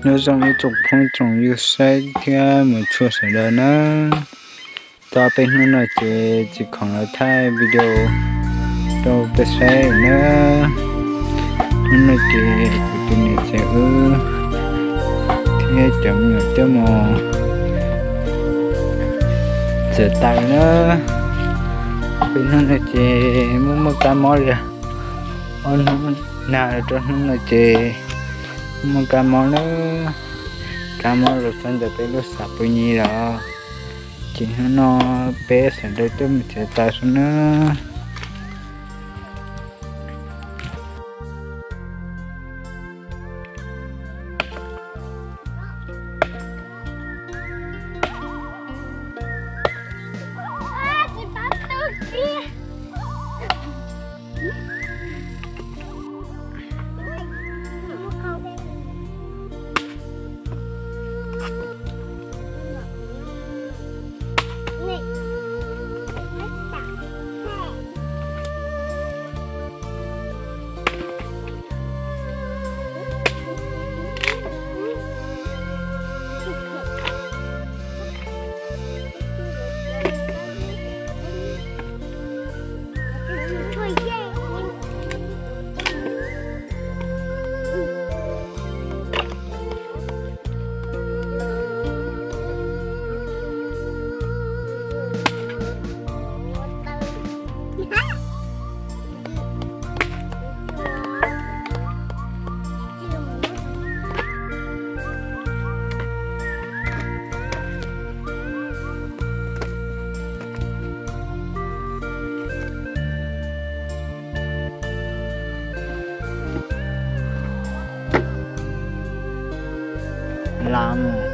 Nyob zoo ib tsoom phooj tsoom ywg saib thiab mus tshua sawv daws na. Tau peb hnub no ces tsis khoom los thaij video rau peb saib na. Hnub no ces kuv tus niam tsev wb thiab cov me nyuam coj mus txiav taws na. Peb hnub no ces muaj muaj kab mob li. Ob hnub nag los rau hnub no ces muaj kab mob na. Kab mob los txog ntawm peb lub xav pw nyi los. Ces hnub no peb sawv daws tuaj mus txiav taws xwb na. Lam mus.